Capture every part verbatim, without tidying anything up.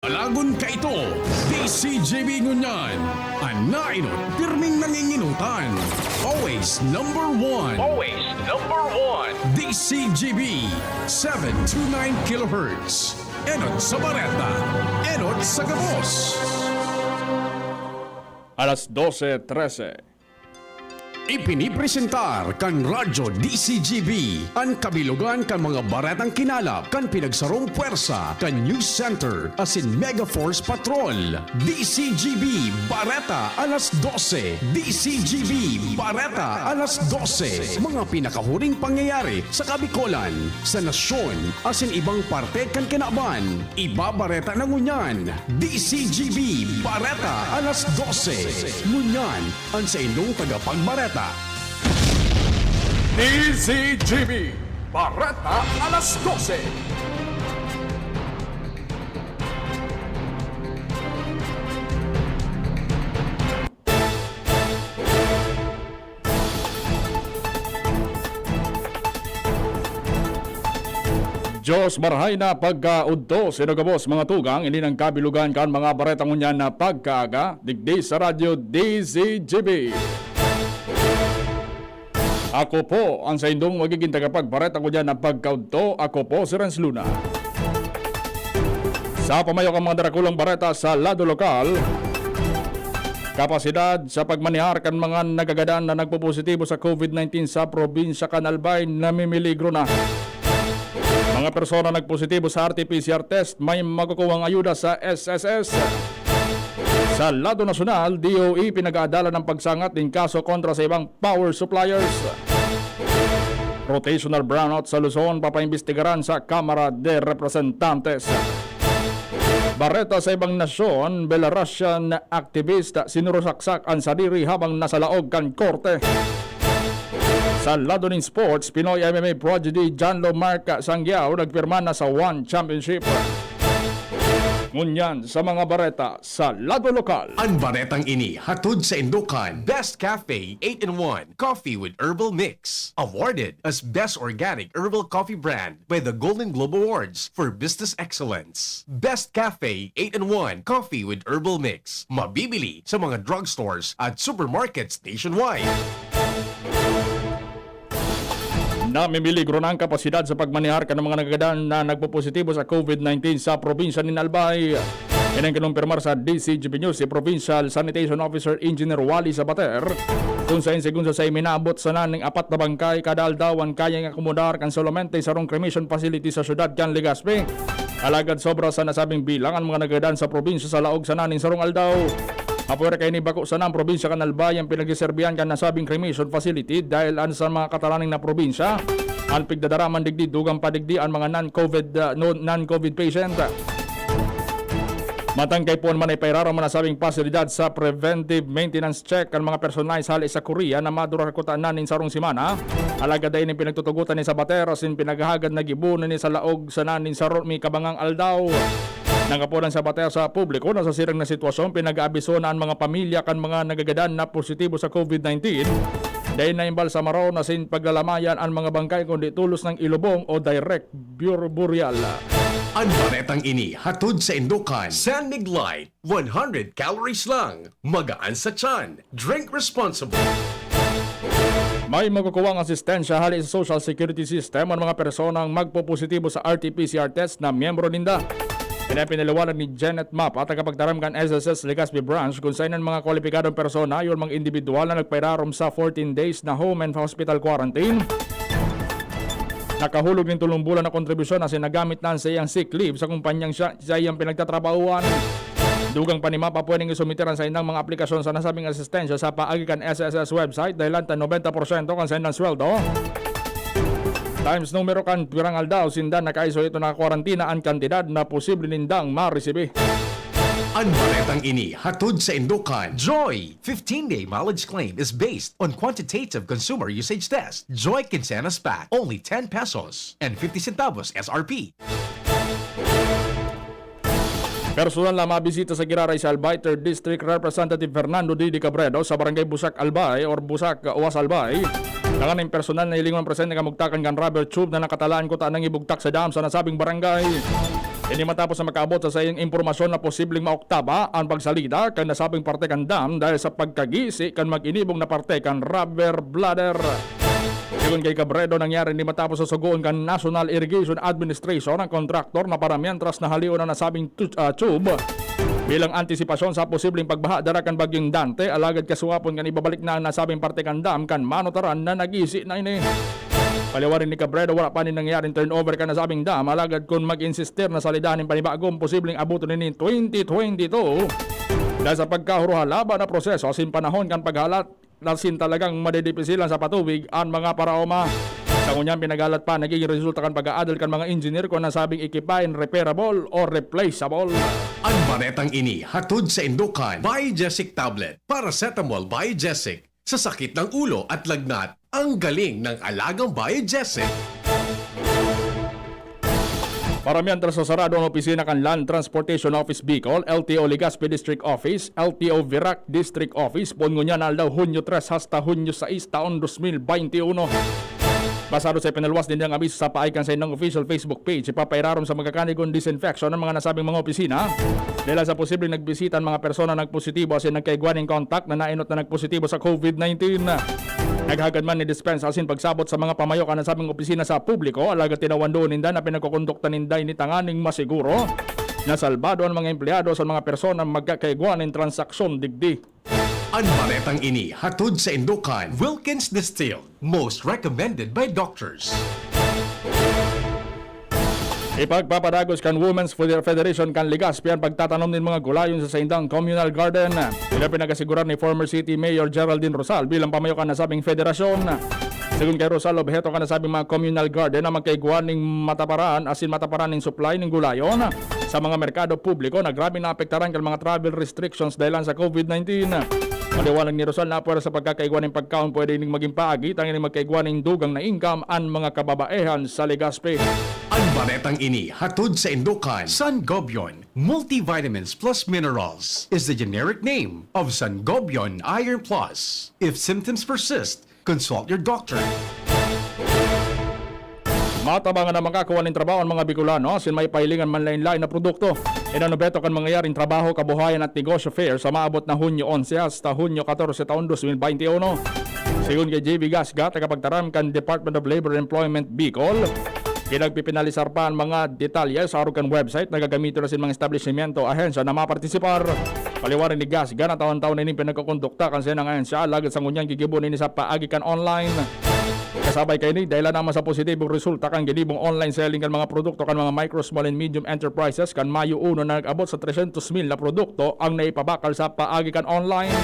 Alagon kaito, D C G B ngunyan. An nainot, pirming nanginginutan. Always number one. Always number one. D C G B, seven two nine kilohertz. Enot sa bareta. Enot sa gabos. Alas dose trese. Ipinipresentar kan Radyo D C G B an kabilogan kan mga baretang kinalap kan pinagsarong pwersa kan News Center asin Mega Force Patrol. D C G B Bareta alas dose. D C G B Bareta alas dose. Mga pinakahuring pangyayari sa Kabikolan, sa nasyon, asin ibang parte kan kinaban. Ibabareta na ngunyan. D C G B Bareta alas dose. Ngunyan, an saindong tagapagbareta. D C G B Bareta alas dose. Diyos marhay na pagkaudto, sino gabos, mga tugang, ini nang kabilogan kan mga bareta ngunyan na pagkaaga, digdi sa Radyo D Z G B. Ako po ang saindong magiging tagapagbareta ngunyan na pagkaudto. Ako po si Renz Luna. Sa pamayo kan mga darakulang bareta sa lado lokal, kapasidad sa pagmanehar kan mga nagagadan na nagpopositibo sa COVID nineteen sa probinsya kan Albay namimiligro na. Mga persona nagpositibo sa R T P C R test may makukuhang ayuda sa S S S. Sa lado nasyonal, D O E pinag-aadalan ang pagsangat nin kaso kontra sa ibang power suppliers. Rotational brownout sa Luzon, papaimbestigaran sa Kamara de Representantes. Bareta sa ibang nasyon, Belarusian activist sinurusaksak an sadiri habang nasa laog kan korte. Sa lado nin sports, Pinoy M M A prodigy John Lo Mark Sangiao nagpirma na sa One Championship. Ngunyan sa mga bareta sa lado lokal. An baretang ini hatod saindo kan Best Cafe eight-in-one Coffee with Herbal Mix, awarded as Best Organic Herbal Coffee Brand by the Golden Globe Awards for Business Excellence. Best Cafe eight-in-one Coffee with Herbal Mix, mabibili sa mga drugstores at supermarkets nationwide. Namimiligro na ang kapasidad sa pagmanehar kan mga nagagadan na nagpopositibo sa COVID nineteen sa probinsya nin Albay. Yan ang kinumpirmar sa D Z G B News si Provincial Sanitation Officer Engineer Wally Sabater, kung saen segun sa saen minaabot sana ning apat na bangkay kada aldaw an kayang akomodar kan solamente sarong cremation facility sa syudad kan Legazpi. Alagad sobra sa nasabing bilang an mga nagagadan sa probinsya sa laog sana nin sarong aldaw. Apwera kaini, bako sana an probinsya kan Albay an pinagseserbihan kan nasabing cremation facility dahil an sa mga katalaning na probinsya, an pigdadaraman digdi, dugang pa digdi an mga non-COVID, ah, no, non-COVID patient. Matang kaipuhan man na ipairarom an nasabing pasilidad sa preventive maintenance check kan mga personalis hale sa Korea na madurar kutana nin sarong semana. Alagad dai nin pinagtutugotan ni Sabater asin pinaghahagad na gibo na ni sa laog sana nin sarong mikabangang aldaw. Nangapod an Sabater sa publiko na sa sirang na sitwasyon, pinag-aabiso na an mga pamilya kan mga nagagadan na positibo sa COVID nineteen. Dai na imbal sa maraon asin paglalamayan an mga bangkay, kundi tolos nang ilubong o direct bur-, burial. An baretang ini hatod saindo kan San Mig Light, one hundred calories lang, magaan sa tiyan, drink responsibly. May makukuwang asistensya hale sa Social Security System an mga personang magpopositibo sa R T P C R test na miyembro ninda. Yan ang pinaliwanag ni Janet Mapa, tagapagtaram kan S S S Legazpi Branch, kung saen an mga kwalipikadong persona, iyo an mga indibidwal na nagpairarom sa fourteen days na home and hospital quarantine, nakahulog nin tolong bulan na kontribusyon asin nagamit na an saiyang sick leave sa kumpanyang siya, saiyang pinagtatrabahoan. Dugang pa ni Mapa, pwedeng isumiter an saindang mga aplikasyon sa nasabing asistensya sa paagi kan S S S website, dahelan ta nobenta porsyento kan saindang sweldo times numero kan pirang aldaw sinda naka-isolate o naka-kwarantina an kantidad na posible nindang maresibi. An baretang ini hatod saindo kan Joy. Fifteen-day mileage claim is based on quantitative consumer usage test. Joy Quincenas Pack, only ten pesos and fifty centavos S R P. Personal na mabisita sa giraray si Albay Third District Representative Fernando Didi Cabredo sa Barangay Busak, Albay or Busak, Uwas, Albay. Tanganing personal na hilingon presente kamugtakan kan rubber tube na nakatalaan kuta nang ibugtak sa dam sa nasabing barangay. Ini matapos na makaabot sa saiyang impormasyon na posibleng maoktaba an pagsalida kan nasabing parte kan dam dahil sa pagkagisi kan mag-inibong na parte kan rubber bladder. Sigon kay Cabredo, nangyari ini matapos sa sugoon kan National Irrigation Administration ang kontraktor na para mientras na halion ang nasabing tu-, ah, tube bilang antisipasyon sa posibleng pagbaha dara kan Bagyong Dante, alagad kasuwapon kan ibabalik na ang nasabing parte kan dam kan manotaran na nagisi na ini. Paliwanag ni Cabredo, wala pa nin nangyaring turnover kan nasabing dam, alagad kun mag-insistir na salidahan nin panibagong posibleng abuton ini twenty twenty-two, dahil sa pagkahurhalaba na proseso asin panahon kan paghalat, asin talagang madidipisilan sa patubig an mga paraoma. Sa ngunyan pinaghalat pa, nagiging resulta kan pag-aadal kan mga engineer kung nasabing ekipahin repairable o replaceable. An baretang ini hatod saindo kan Biogesic Tablet, Paracetamol Biogesic. Sa sakit ng ulo at lagnat, ang galing ng alagang Biogesic. Para mientras sa sarado ang opisina kan Land Transportation Office Bicol, L T O Legazpi District Office, L T O Virac District Office, poon ngunyan na aldaw, Hunyo tres hasta Hunyo sais taon dos mil baynte uno. Basado sa ipinaluwas nindang abiso sa paagi kan saindang official Facebook page, ipapairarom sa magkakanig kun disinfection ang mga nasabing mga opisina dahil sa posibleng nagbisita ang mga persona nagpositibo asin nagkaigwa nin contact na naenot na nagpositibo sa COVID nineteen. Naghagad man ni dispensa asin pagsabot sa mga pamayo kan nasabing opisina sa publiko, alagad tinawan doon ninda na pinagkukondukta ninda ini tanganing masiguro na salbado an mga empleyado sa mga persona magkakaigwa nin transaksyon digdi. An baretang ini hatod saindo kan Wilkins Distilled, most recommended by doctors. Ipagpapadagos kan Women's Feder-, Federation kan Legazpi an pagtatanom nin mga gulayon sa saindang communal garden. Ini an pinag-asiguran ni former City Mayor Geraldine Rosal bilang pamayo kan nasabing federasyon. Sigon kay Rosal, obheto kan nasabing mga communal garden na magkaigwa nin mataparan asin mataparan nin supply nin gulayon sa mga merkado publiko na grabe naapektaran kan mga travel restrictions dahelan sa COVID nineteen. Paliwanag ni Rosal na apwera sa pagkakaigwa nin pagkaon, pwede ning magin paagi tanganing magkaigwa nin dugang na income an mga kababaehan sa Legazpi. An baretang ini hatod saindo kan Sangobion Multivitamins Plus Minerals is the generic name of Sangobion Iron Plus. If symptoms persist, consult your doctor. Matabangan na makakuha nin trabaho an mga Bicolano asin maipahiling an manlaen-laen na produkto. Iyan an obheto kan mangyayaring Trabaho, Kabuhayan at Negosyo Fair sa maabot na Hunyo onse hasta Hunyo katorse taon dos mil baynte uno. Sigon kay J B Gasga, tagapagtaram kan Department of Labor and Employment Bicol, pinagpipinalisar pa an mga detalye sa arog kan website na gagamiton na sin mga establisimento, ahensya na mapartisipar. Paliwanag ni Gasga na taon-taon na ining pinagkukondukta kan saindang ahensya, alagad sa ngunyan gigibo na ini sa paagi kan online. Kasabay kaini, dahelan naman sa positibong resulta kan ginibong online selling kan mga produkto kan mga micro, small and medium enterprises, kan Mayo uno na nag-abot sa tresyentos mil na produkto ang naipabakal sa paagi kan online.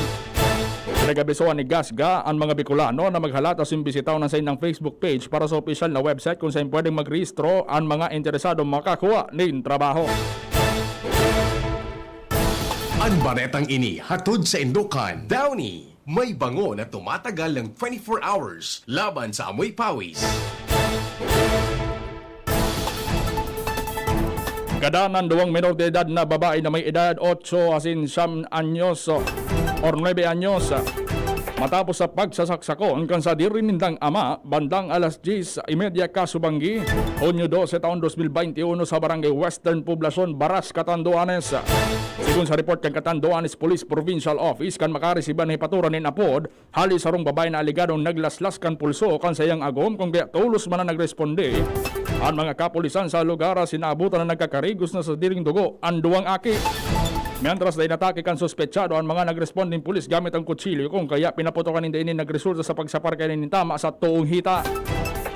Pinag-abisohan ni Gasga an mga Bicolano na maghalat asin bisitahon an saindang Facebook page para sa opisyal na website kung saen pwedeng magrehistro an mga interesadong makakuha nin trabaho. An baretang ini hatod saindo kan Downy. May bango na tumatagal ng twenty-four hours laban sa amoy pawis. Gadanan, duwang menor de edad na babae na may edad otso asin siyam anyos or nuebe anyos, matapos sa pagsasaksakon kan sadiri nindang ama, bandang alas dyes y media kasubanggi, Hunyo dose taon dos mil baynte uno, sa Barangay Western Poblacion, Baras, Catanduanes. Sigon sa report kan Catanduanes Police Provincial Office, kan makaresiba na hipaturan nin apod, hali sarong babae na alegadong naglaslas kan pulso kan saiyang agom, kun kaya tolos man na nagresponde an mga kapulisan sa lugar asin naabutan na nagkakarigos na sa sadiring dugo an duwang aki. Mientras na inatake kan suspetsado an mga nagrespondeng pulis gamit an kutsilyo, kun kaya pinaputokan ninda ini, nagresulta sa pagsapar kaini nin tama sa toong hita.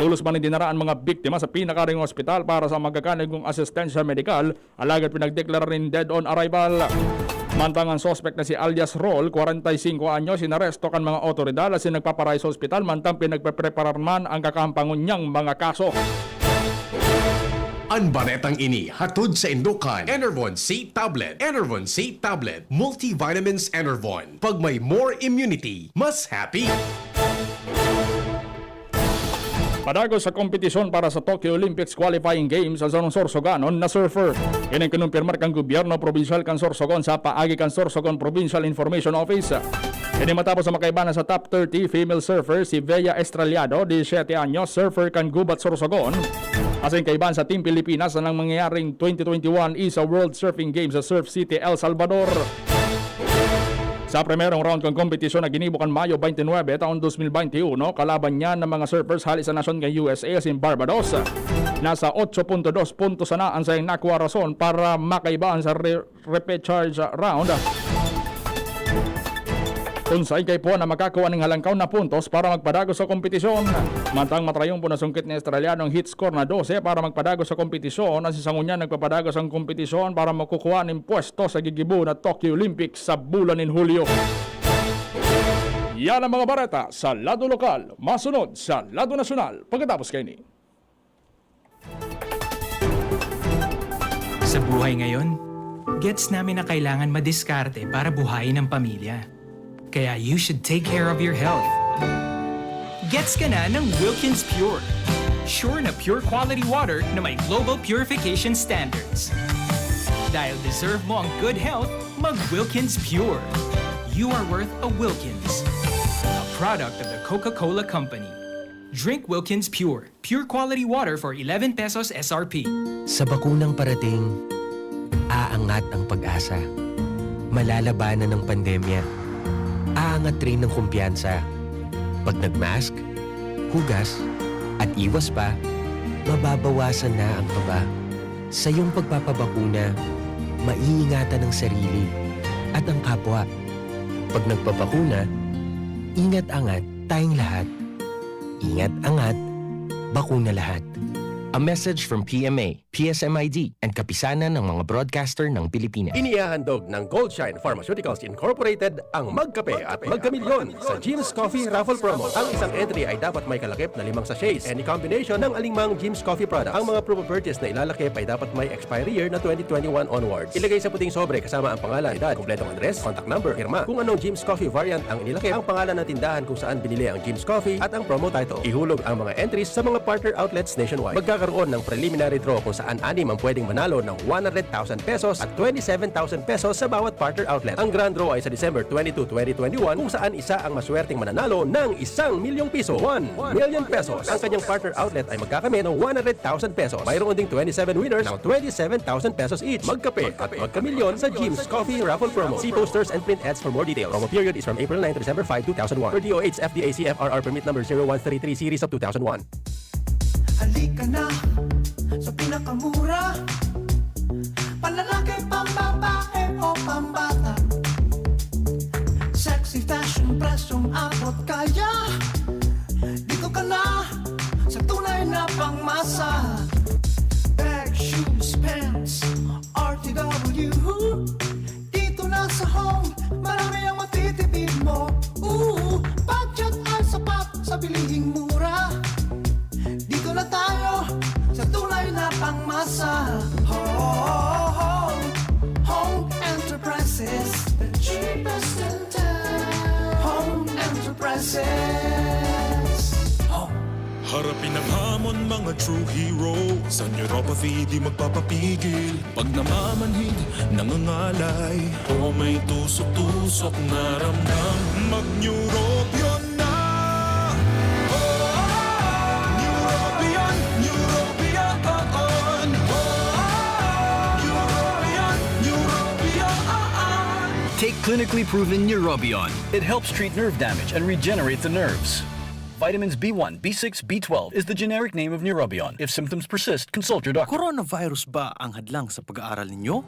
Tolos man nin dinara an mga biktima sa pinakaarayong ospital para sa magkakanigong asistensya medikal, alagad pinagdeklara nin dead on arrival. Mantang an suspek na si alias Rol, kwarenta y singko anyos, inaresto kan mga otoridad asin nagpaparahay sa ospital, mantang pinagpepreparar man ang kakahampangon niyang mga kaso. An baretang ini hatod saindo kan Enervon C Tablet. Enervon C Tablet, Multivitamins Enervon. Pag may more immunity, mas happy. Padagos sa kompetisyon para sa Tokyo Olympics Qualifying Games sa sarong Sorsoganon na surfer. Ini kinumpirmar kan gobyerno probinsyal kan Sorsogon sa paagi kan Sorsogon Provincial Information Office. Ini matapos sa makaibahan sa top thirty female surfer si Bea Estrellado, disisiete anyos, surfer kan Gubat, Sorsogon. Asin kaibahan sa Team Pilipinas na nang mangyayaring twenty twenty-one isa World Surfing Games sa Surf City, El Salvador. Sa primerong round kan kompetisyon na ginibo kan Mayo twenty-nine taon twenty twenty-one, kalaban niya ng mga surfers hali sa nasyon kan U S A asin Barbados. Nasa otso punto dos puntos sana ang sayang nakuha rason para makaibahan sa re- repechage round, kun saen kaipuhan na makakua nin halangkaw na puntos para magpadagos sa kompetisyon. Mantang matrayumpo na sungkit ni Estrellado ang hit score na dose para magpadagos sa kompetisyon, asin sa ngunyan nagpapadagos ang kompetisyon para makukua nin pwesto sa gigibo na Tokyo Olympics sa bulan nin Hulyo. Yan ang mga bareta sa lado lokal. Masunod sa lado nasyonal pagkatapos kaini. Sa buhay ngayon, gets namin na kailangan madiskarte para buhayin ang pamilya. Kaya you should take care of your health. Gets ka na ng Wilkins Pure. Sure na pure quality water na may global purification standards. Dahil deserve mo ang good health, mag Wilkins Pure. You are worth a Wilkins. A product of the Coca-Cola Company. Drink Wilkins Pure. Pure quality water for eleven pesos S R P. Sa bakunang parating, aangat ang pag-asa. Malalabanan ang pandemya. Aangat rin ang kumpiyansa. Pag nag-mask, hugas, at iwas pa, mababawasan na ang kaba. Sa iyong pagpapabakuna, maiingatan ang sarili at ang kapwa. Pag nagpabakuna, ingat-angat tayong lahat. Ingat angat, bakuna lahat. A message from P M A, P S M I D, and Kapisanan ng mga Broadcaster ng Pilipinas. Inihahandog ng Goldshine Pharmaceuticals Incorporated ang Magkape at Magkamilyon sa Jim's Coffee Raffle Promo. Ang isang entry ay dapat may kalakip na limang sachets. Any combination ng alingmang Jim's Coffee product. Ang mga proof of purchase na ilalakip ay dapat may expiry year na twenty twenty-one onwards. Ilagay sa puting sobre kasama ang pangalan, edad, kompletong address, contact number, pirma. Kung anong Jim's Coffee variant ang inilakip, ang pangalan ng tindahan kung saan binili ang Jim's Coffee at ang promo title. Ihulog ang mga entries sa mga partner outlets nationwide. Magkakaroon ng preliminary draw kung saan anim ang pwedeng manalo ng one hundred thousand pesos at twenty-seven thousand pesos sa bawat partner outlet. Ang grand draw ay sa December twenty-two, twenty twenty-one kung saan isa ang maswerteng mananalo ng isang milyong piso. One million pesos. Ang kanyang partner outlet ay magkakamit ng one hundred thousand pesos. Mayroon ding twenty-seven winners ng twenty-seven thousand pesos each. Magkape at magkamilyon sa Jim's Coffee Raffle Promo. See posters and print ads for more details. Promo period is from April nine to December five, two thousand one. Per D O H F D A C F R R Permit Number zero one three three Series of two thousand one. Halika na sa pinakamura. Panlalaki, pambabae o pambata. Sexy fashion, presyong abot kaya. Dito ka na sa tunay na pangmasa. Bag, shoes, pants, R T W. Dito na sa Home, marami ang matitipid mo. Ooh, budget ay sapat sa bilihing mura. Dito na tayo sa tunay na pangmasa. Home, Home Enterprises, the cheapest in town. Home Enterprises. Home. Harapin ang hamon, mga true hero. Sa neuropathy, di magpapapigil. Pag namamanhid, nangangalay, o may tusok-tusok na ramdam, mag-Neurobion na! Oh, Neurobion, Neurobion, oh, oh. Neurobion, Neurobion, oh, oh. Take clinically proven Neurobion. It helps treat nerve damage and regenerate the nerves. Vitamins B one, B six, B twelve is the generic name of Neurobion. If symptoms persist, consult your doctor. Coronavirus ba ang hadlang sa pag-aaral ninyo?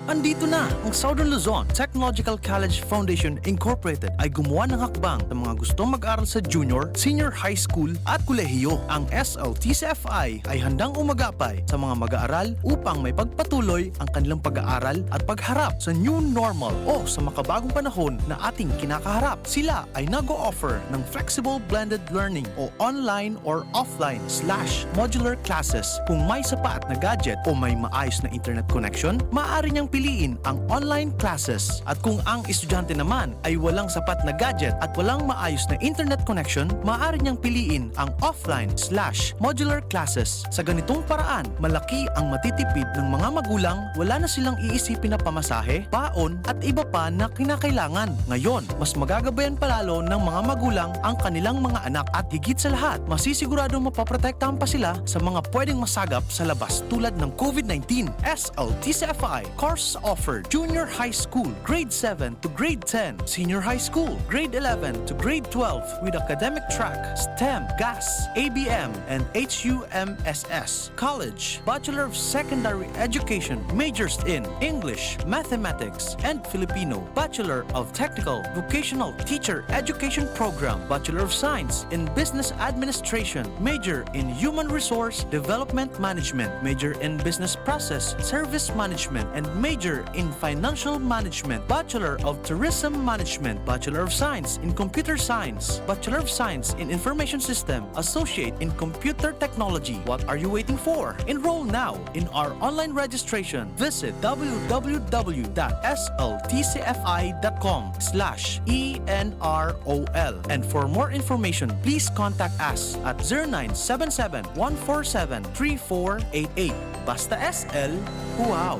Andito na! Ang Southern Luzon Technological College Foundation Incorporated ay gumawa ng hakbang sa mga gustong mag-aral sa junior, senior high school at kolehiyo. Ang S L T C F I ay handang umagapay sa mga mag-aaral upang maipagpatuloy ang kanilang pag-aaral at pagharap sa new normal o sa makabagong panahon na ating kinakaharap. Sila ay nag-o-offer ng flexible blended learning o online or offline slash modular classes. Kung may sapat na gadget o may maayos na internet connection, maaari niyang piliin ang online classes. At kung ang estudyante naman ay walang sapat na gadget at walang maayos na internet connection, maaari niyang piliin ang offline slash modular classes. Sa ganitong paraan, malaki ang matitipid ng mga magulang, wala na silang iisipin na pamasahe, baon, at iba pa na kinakailangan. Ngayon, mas magagabayan pa lalo ng mga magulang ang kanilang mga anak at higit sa lahat, masisigurado mapoprotektahan pa sila sa mga pwedeng masagap sa labas tulad ng COVID nineteen. S L T C F I course offered Junior High School, Grade seven to Grade ten, Senior High School, Grade eleven to Grade twelve with academic track, STEM, GAS, A B M, and H U M S S. College, Bachelor of Secondary Education, majors in English, Mathematics, and Filipino, Bachelor of Technical Vocational Teacher Education Program, Bachelor of Science in Business Administration, major in Human Resource Development Management, major in Business Process Service Management, and major in Financial Management, Bachelor of Tourism Management, Bachelor of Science in Computer Science, Bachelor of Science in Information System, Associate in Computer Technology. What are you waiting for? Enroll now in our online registration. Visit w w w dot s l t c f i dot com slash e n r o l. And for more information, please contact us at zero nine seven seven, one four seven, three four eight eight. Basta S L, wow!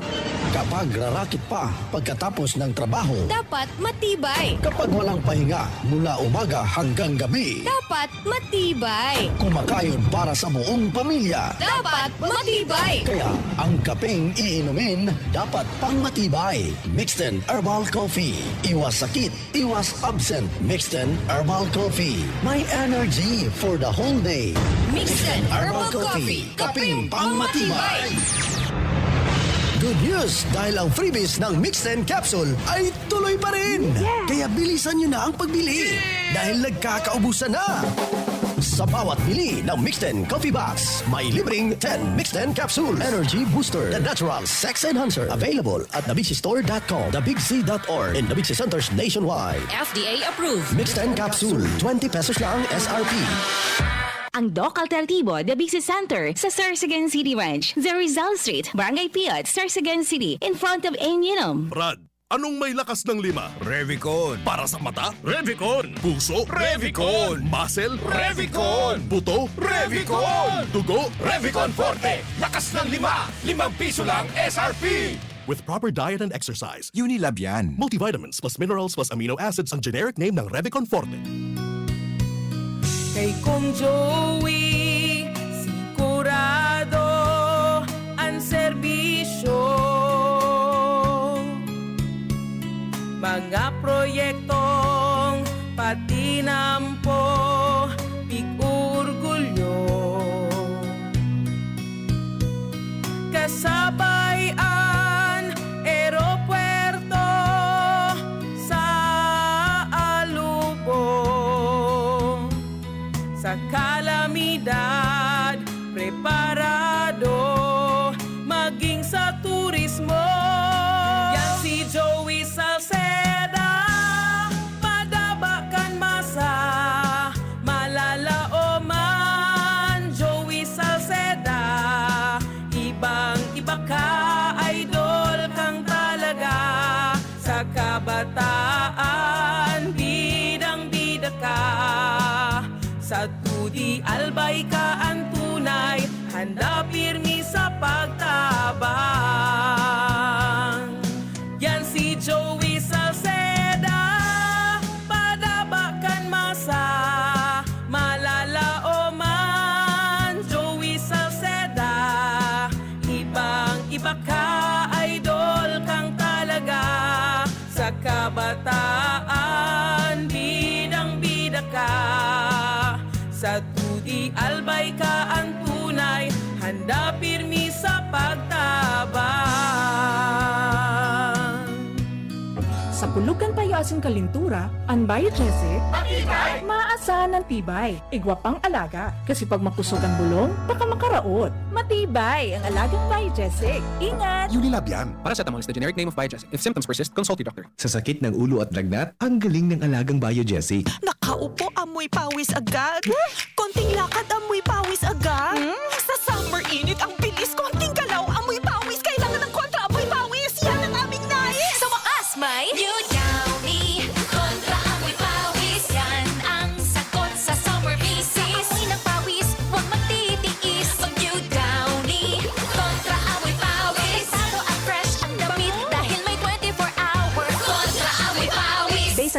Kapag rarakit pa pagkatapos ng trabaho, Dapat matibay. Kapag walang pahinga mula umaga hanggang gabi, Dapat matibay. Kumakayod para sa buong pamilya. Dapat matibay. Kaya ang kapeng iinumin dapat pang matibay. Mixten Herbal Coffee. Iwas sakit, iwas absent. Mixten Herbal Coffee. May energy for the whole day. Mixten Herbal Coffee. Kapeng pang matibay. Good news! Dahil ang freebies ng Mixten Capsule ay tuloy pa rin! Yeah! Kaya bilisan nyo na ang pagbili! Dahil nagkakaubusan na! Sa bawat bili ng Mixten Coffee Box, may libreng ten Mixten Capsule Energy Booster, the natural sex enhancer. Available at the big c store dot com, the big c dot org, and the big c centers nationwide. F D A approved. Mixten Capsule, twenty pesos lang S R P. Ang Doc Alternativo, the Big C Center, sa Sorsogon City Ranch, the Rizal Street, Barangay Piot, Sorsogon City, in front of Ain Yilom. Brad, anong may lakas ng lima? Revicon. Para sa mata? Revicon. Puso? Revicon. Muscle? Revicon. Buto? Revicon. Dugo? Revicon Forte. Lakas ng lima. Limang piso lang S R P. With proper diet and exercise. Unilab yan. Multivitamins plus minerals plus amino acids ang generic name ng Revicon Forte. Kay Kong Joey, sigurado an serbisyo. Mga proyektong patinampo, pig-orgulyo. Kasabay an eropuwerto sa Alubong. Sa kalamidad, preparado maging sa turismo. Yan si Joey Salceda, madaba kan masa, malalaoman. Joey Salceda, ibang-iba ka, idol kang talaga. Sa kabataan, bidang-bida ka. Sa Tudi Albay ka an tunay, handa pirmi sa pagtabang. Yan si Joey Salceda, padaba kan masa, malalaoman. Joey Salceda, ibang-iba ka, idol kang talaga. Sa kabataan, bidang-bida ka. Sa Tudi Albay ka an tunay, handa pirmi sa pagtabang. Sa pulog kan payo asin kalintura, an Biogesic, Matibay! Maaasahan an tibay. Igwa pang alaga, kasi pag makosog an bulong, baka makaraot. Matibay ang alagang Biogesic. Ingat! Unilab yan. Paracetamol is the generic name of Biogesic. If symptoms persist, consult your doctor. Sa sakit ng ulo at lagnat, ang galing ng alagang Biogesic. Nakaupo, amoy pawis agad. Konting lakad, amoy pawis agad. Hmm? Sa summer init, ang bilis. Konting galaw, amoy pawis. Kailangan ng kontra amoy pawis. Yan ang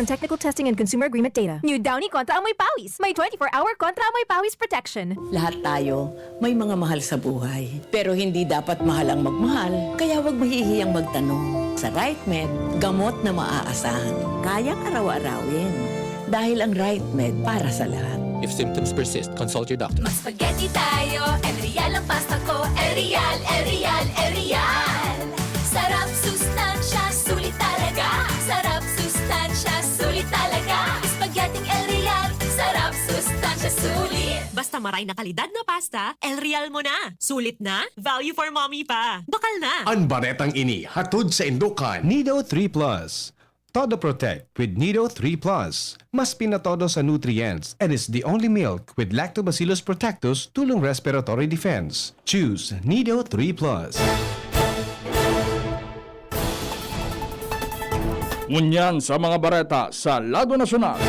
on technical testing and consumer agreement data. New Downy Kontra Amoy Pawis. May twenty-four hour Kontra Amoy Pawis protection. Lahat tayo may mga mahal sa buhay. Pero hindi dapat mahal ang magmahal, kaya huwag mahihiyang magtanong. Sa RightMed, gamot na maaasahan. Kayang araw-arawin. Dahil ang RightMed para sa lahat. If symptoms persist, consult your doctor. Mag-spaghetti tayo, El Real ang pasta ko. El Real, El Real, El Real. Sarap, sustansya, sulit talaga. Sarap, sustansya, sulit talaga. Spaghetti El Real. Sarap, sustansya, sulit. Basta maray na kalidad na pasta, El Real mo na. Sulit na, value for mommy pa. Bakal na! An baretang ini hatod saindo kan Nido three Plus. Todo Protect with Nido three Plus. Mas pinatodo sa nutrients and is the only milk with Lactobacillus protectus tulong respiratory defense. Choose Nido three Plus. Ngunyan sa mga bareta sa lado nasyonal.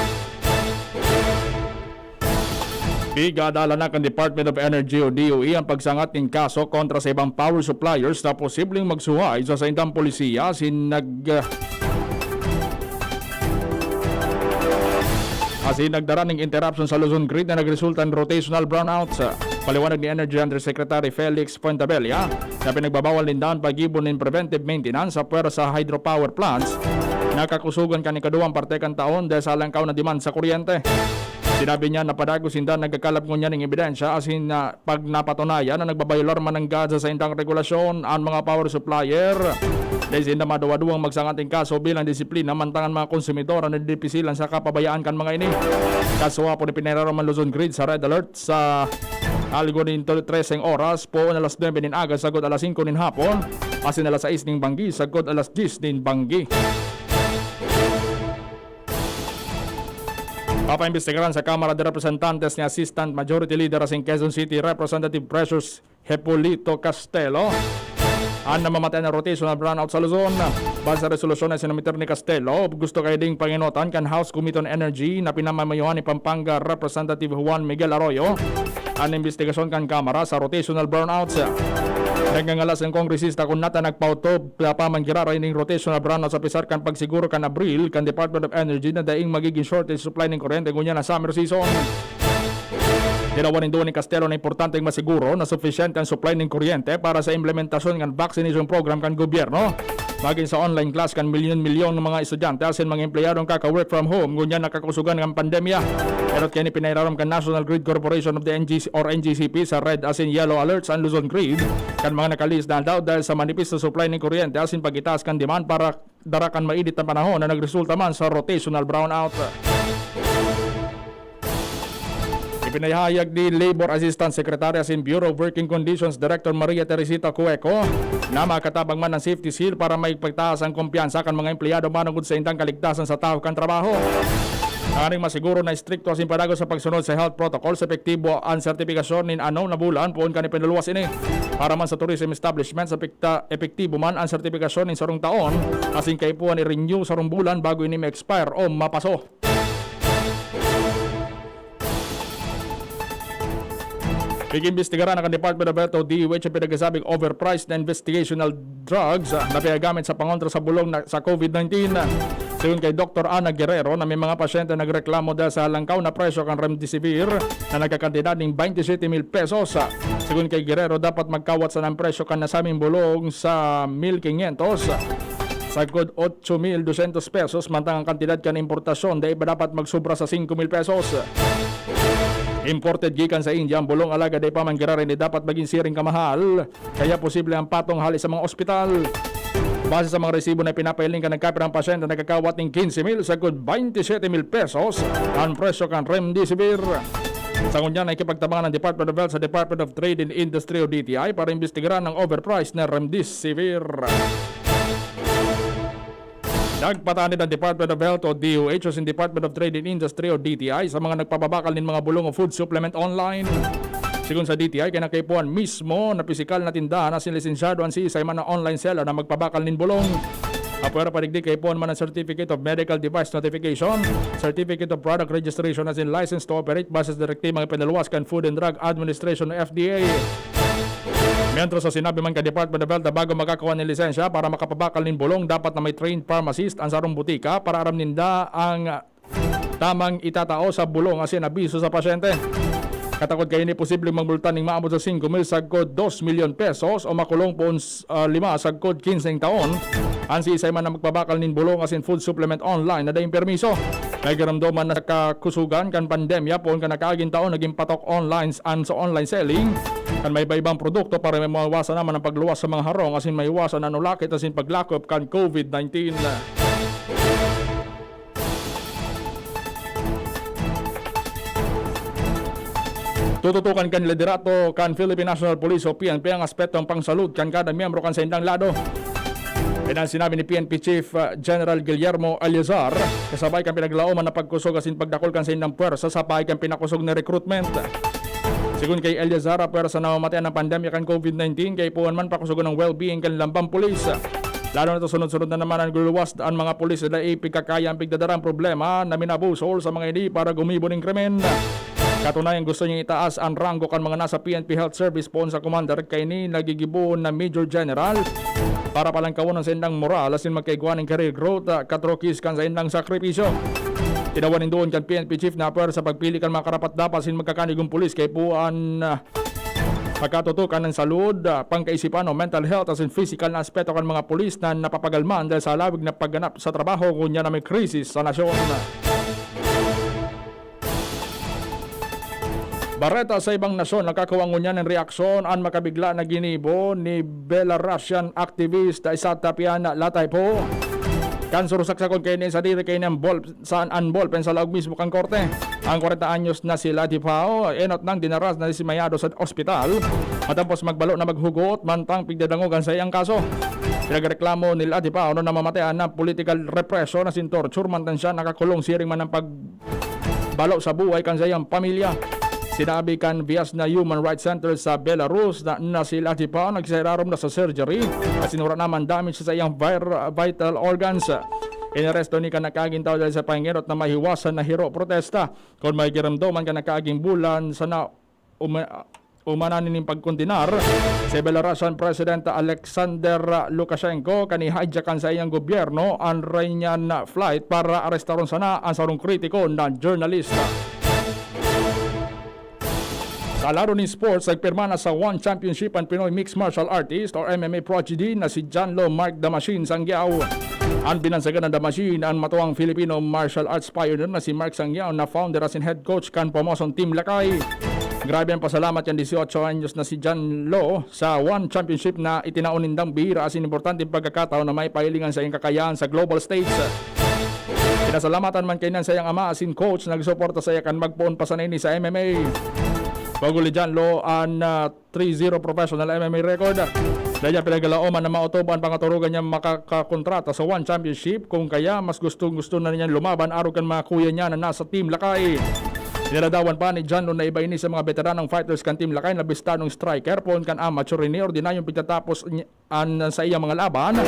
Pigadalanak kan Department of Energy o D O E ang pagsangat nin kaso kontra sa ibang power suppliers na posibleng magsuhay sa saindang polisiya asin nag-, asin nagdara ning interruption sa Luzon grid na nagresulta nin rotational brownouts. Paliwanag ni Energy Undersecretary Felix Fuentebella na pinagbabawal ninda an paggibo nin preventive maintenance sa pwersa hydropower plants na kakusogan kan ikaduwang parte kan taon dahil sa alangkaw na demand sa kuryente. Sinabi niya na padagos sinda nagkakalap ngunyan ning ebidensya asin na pag napatunayan na nagbabayolar man nanggad sa saindang regulasyon an mga power supplier, dai sinda maduwa-duwang magsangat nin kaso bilang disiplina mantang an mga konsumidor an nadidipisilan sa kapabayaan kan mga ini. Kasuha po ni pinahirarom an Luzon Grid sa red alert sa algo nin treseng oras, poon alas nuebe nin aga sagkod alas singko nin hapon, asin alas sais nin banggi sagkod alas dyes nin banggi. Papaimbestigaran sa Kamara de Representantes ni Assistant Majority Leader asin Quezon City Representative Precious Hepolito Castelo an namamatean na rotational brownout sa Luzon. Base sa resolusyon na sinumiter ni Castelo, gusto kaiding pangenotan kan House Committee on Energy na pinamamayohan ni Pampanga Representative Juan Miguel Arroyo an imbestigasyon kan Kamara sa rotational brownouts. Nagngangalas an kongresista kun nata nagpautob na pamang giraray ning rotational brownouts sa pisar kan pagsiguro kan Abril kan Department of Energy na daing magiging shortage supply nin kuryente ngunyan na summer season. Tinawan nindo ni Castelo na importanteng masiguro na sufisyente an supply nin kuryente para sa implementasyon kan vaccination program kan gobyerno, magin sa online class kan milyon-milyon ng mga estudyante asin mga empleyadong kaka-work from home ngunyan na kakusogan kan pandemya. Erot kaini pinairarom kan National Grid Corporation of the N G C or N G C P sa red asin yellow alerts an Luzon Grid kan mga nakalihis na aldaw dahil sa manipis na supply nin kuryente asin pag-itaas kan demand para dara kan mainit na panahon na nagresulta man sa rotational brownout. Ipinahayag ni Labor Assistant Secretary asin Bureau of Working Conditions Director Maria Teresita Cueco na makatabang man ang safety seal para maipagtaas ang kumpiyansa kan mga empleyado manongod sa indang kaligtasan sa tahaw kan trabaho. Tanganing masiguro na estrikto asin padagos sa pagsunod sa health protocols, epektibo ang sertipikasyon nin anom na bulan poon kan ipinaluluwas ini. Para man sa tourism establishments, epekta-, epektibo man ang sertipikasyon nin sarong taon asin kaipuhan i-renew sarong bulan bago ini ma-expire o mapaso. Pig-imbestigaran na kan Department of Health o D O H ang pinagsasabing overpriced na investigational drugs, ah, na pinagamit sa pangontra sa bulong na, sa COVID nineteen. Sigon kay Doktor Ana Guerrero na may mga pasyente nagreklamo dahil sa halangkaw na presyo kan Remdesivir na nagkakantidad ning twenty-seven mil pesos. Sigon kay Guerrero, dapat magkawat sana ang presyo kan nasabing bulong sa mil quinientos sagkod otso mil dosyentos pesos, mantang ang kantidad kan importasyon dai pa dapat magsubra sa singko mil pesos. Imported gikan sa India ang bulong, alagad dai pa man giraray na dapat magin siring kamahal, kaya posible ang patong hali sa mga ospital. Base sa mga resibo na pinapailing kan nagkapirang pasyente, nagkakawat ning quince mil sagkod twenty-seven mil pesos ang presyo kan Remdesivir. Sa ngunyan, nakikipagtabangan ang Department of Health sa Department of Trade and Industry o D T I para imbestigaran ang overpriced na Remdesivir. Nagpatanid ang Department of Health o D O H asin Department of Trade and Industry o D T I sa mga nagpapabakal nin mga bulong o food supplement online. Sigon sa D T I, kinakaipuhan mismo na pisikal na tindahan asin lisensyado an siisay man na online seller na magpabakal nin bulong. Apwera pa digdi, kaipuhan man ang Certificate of Medical Device Notification, Certificate of Product Registration asin License to Operate base sa direktibang ipinaluwas kan Food and Drug Administration o F D A. Mientras sa sinabi man kan Department of Health na bago makakawa nin lisensya para makapabakal nin bulong, dapat na may trained pharmacist an sarong butika para aram ninda ang tamang itatao sa bulong asin abiso sa pasyente. Katakod kaini posibleng magmulta nin maabot sa singko mil sagkod dos milyon pesos o makulong poon s-, ah, lima sagkod kinseng taon an siisay man na magbabakal nin bulong asin food supplement online na daing permiso. May giramdoman na sa kakusogan kan pandemya poon kan nakaaging taon naging patok online an sa online selling kan may iba-ibang produkto para maiwasan naman ang pagluwas sa mga harong asin maiwasan an ulakit asin paglakop kan covid nineteen. Tututukan kan liderato kan Philippine National Police o P N P ang aspetong pangsalud kan kada miyembro kan saindang lado. Yan ang sinabi ni P N P Chief, uh, General Guillermo Eleazar, kasabay kan pinaglaoman na pagkusog asin pagdakul kan saindang pwersa sa paagi kan pinakosog na recruitment. Sigon kay Eleazar, ang pwersa na mamatean ng pandemya kan covid nineteen kaipuhan man pakusogon ang well-being kan lambang pulis. Lalo na to sunod-sunod na naman ang luluwas an mga pulis na dai pigkakaya ang pigdadarang problema na minabusol sa mga ini para gumibo nin krimen. Katunayan, gusto niyang itaas an ranggo kan mga nasa P N P Health Service poon sa commander kaini nagigibo na Major General para palangkawon an saindang moral asin magkaigwa nin career growth, ah, katrokis kan saindang sakripisyo. Tinawan nin duon kan P N P chief na pwersa pagpili kan mga karapat-dapat asin magkakanigong pulis kaipuhan, ah, pagkatutukan ng salud, ah, pangkaisipan o mental health asin physical na aspeto kan mga pulis na napapagalman dahil sa halawig na pagganap sa trabaho ngunyan na may krisis sa nasyon. Bareta sa ibang nasyon, nakakawa ngunyan nin reaksyon an makabigla na ginibo ni Belarusian activist Isat Tapian Lataypo. Kan surusaksakon kaini, sadiri kaini an ball, saan an ballpen sa laog mismo kan korte. Ang kwarenta anyos na si Latipao, enot nang dinaras na dismayado sa ospital matapos magbalo na maghugot mantang pigdadangog an saiyang kaso. Pinagreklamo ni Latipao na namamatean na political repression asin torture mantang siya nakakulong siring man ang pag balo sa buhay kan saiyang pamilya. Sinabi kan Vyazna Human Rights Center sa Belarus na, na si Latipao nagsairarom na sa surgery asin wara naman damage sa saiyang vir-, vital organs. Inaresto ni kan nakaaging tawo dahil sa pangenot na mahiwasan na hiro protesta. Kun may giramdoman kan nakaaging bulan, sana uma-, umana nin pagkondenar si Belarusian President Alexander Lukashenko kan ihadyakan sa iyang gobyerno an Rainian flight para arestaron sana an sarong kritiko na journalista. Sa laro nin sports, nagpirma na sa One Championship an Pinoy Mixed Martial Artist or M M A prodigy na si John Lo Mark The Machine Sangiao. An binansagan na The Machine, an matuang Filipino martial arts pioneer na si Mark Sangiao na founder asin head coach kan pamosong Team Lakay. Grabe ang pasalamat kan dieciocho anyos na si John Lo sa One Championship na itinao nindang bihira asin importanteng pagkakataon na maipahiling an saiyang kakayahan sa global stage. Pinasalamatan man kaiyan sa iyang ama asin coach na nagsuporta sa iya kan magpoon pa sana ini sa M M A. Paguli dyan, Lo, an, ah, three zero professional M M A record. Dahil niya pinaglaoman na maotob an pangaturugan niya makakakontrata sa One Championship, kung kaya mas gustong-gusto na niya lumaban arog kan mga kuya niya na nasa Team Lakay. Niladawan pa ni John Lo na iba ini sa mga beteranong fighters kan Team Lakay na bistadong striker, poon kan amateur ini, ordinaryong pagtatapos ni-, an sa iyang mga laban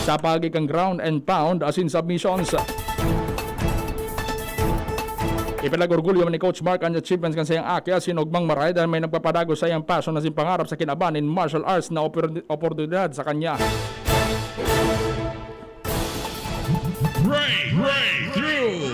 sa paagi kan ground and pound asin submissions. Ipinag-orgulyo man ni Coach Mark an achievements kan saiyang aki asin ugmang marahay dahil may nagpapadagos sa iyang passion asin pangarap sa kinaban nin martial arts na opor-, oportunidad sa kanya. Break, breakthrough.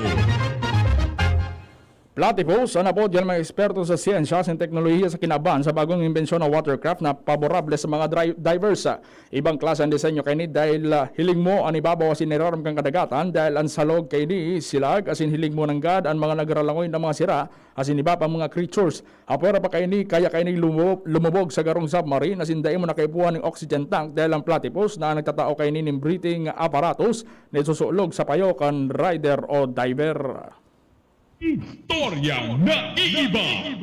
Platypus, an apod kan mga eksperto sa siyensya asin teknolohiya sa kinaban sa bagong imbensyon na watercraft na paborable sa mga dri-, divers. Ibang klase an disenyo kaini dahil, ah, hiling mo an ibabaw asin irarom kan kadagatan, dahil an salog kaini silag asin hiling mo nanggad an mga nagralangoy na mga sira asin iba pang mga creatures. Apwera pa kaini, kaya kaini lumo-, lumubog sa garong submarine asin dai mo na kaipuhan nin oxygen tank dahil an platypus na nagtatao kaini nin breathing apparatus na isusulog sa payo kan rider o diver. Istoryang naiiba.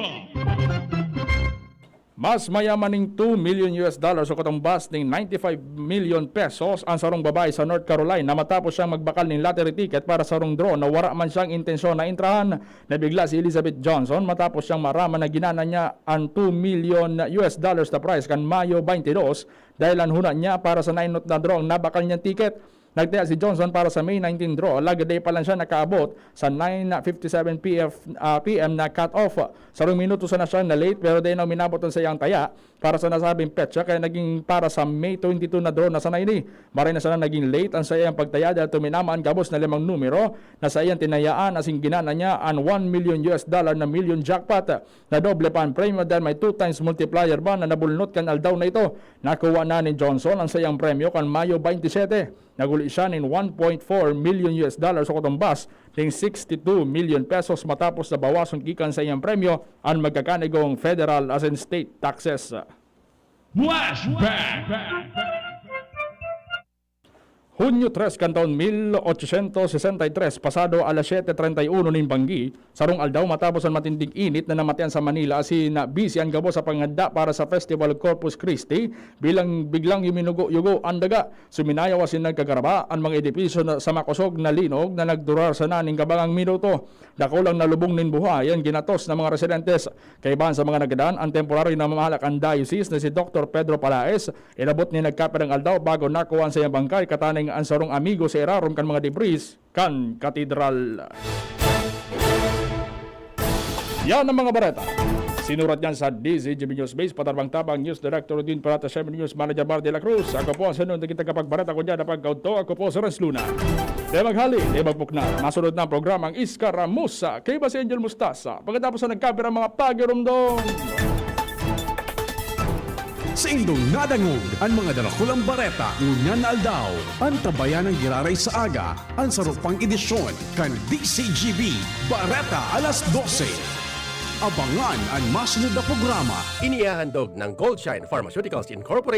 Mas mayaman ning two million U S dollars o katumbas ning ninety-five million pesos ang sarong babae sa North Carolina matapos siyang magbakal ning lottery ticket para sa sarong draw na wara man siyang intensyon na entrahan. Nabigla si Elizabeth Johnson matapos siyang maaraman na ginana niya an two million U S dollars na prize kan Mayo twenty-two dahil an huna niya para sa naenot na draw ang nabakal niyang ticket. Nagtaya si Johnson para sa May nineteen draw, alagad dai pa lang siya nakaabot sa nine fifty-seven P F, ah, P M na cut-off. Sarong minuto sana siya na late, pero dai na uminabot an saiyang taya. para sa nasabing petsa, kaya naging para sa May twenty-two na draw na sana ini. Maray na sana naging late ang saiyang pagtaya dahil tuminama an gabos na limang numero na saiyang tinayaan, asin ginana niya an one million U S dollar na million jackpot. Nadoble pa an premyo dahil may two times multiplier ba na nabulnot kan aldaw na ito. Nakuha na ni Johnson ang saiyang premyo kan Mayo twenty-seven. Naguli siya nin one point four million U S dollars o katumbas ning sixty-two million pesos matapos na bawason gikan sa iyang premyo an magkakanigong federal asin state taxes. Flashback! Hunyo tres kan taon mil ochocientos sesenta y tres, pasado alas siyete treinta y uno nin banggi, sarong aldaw matapos an matinding init na namatian sa Manila, asin na busy an gabos sa panghanda para sa Festival of Corpus Christi, bilang biglang yuminugo-yugo an daga. Suminayaw asin nagkagaraba an mga edipisyo na, sa makosog na linog na nagdurar sana nin kabangang minuto. Dakulang nalubong nin buhay an ginatos na mga residentes. Kaibahan sa mga nagadan, an temporaryo na mamahala kan diocese na si Doktor Pedro Palaez, inabot nin nagkapirang aldaw bago nakuha an saiyang bangkay, katanay an sarong amigo sa irarom kan mga debris kan katedral. Yan ang mga bareta. Sinurat niyan sa D Z G B News Base, Patarbang Tabang, News Director Rodin Parata, Sherman News Manager Bar de la Cruz. Ako po ang sinunod na kitang kapagbareta ko dyan na pagkaudto. Ako po si Renz Luna. Di maghali, di magpukna. Masunod na ang programang Iskaramusa. Kay ba si Angel Mustasa? Pagkatapos na nagkapirang mga pagirumdom. Sa indong nadangog an mga darakulang bareta ngunyan na aldaw, antabayan ang giraray sa aga an sarong pang edisyon kan D C G B Bareta alas dose. Abangan an masunod na programa. Inihahandog ng Goldshine Pharmaceuticals Incorporated.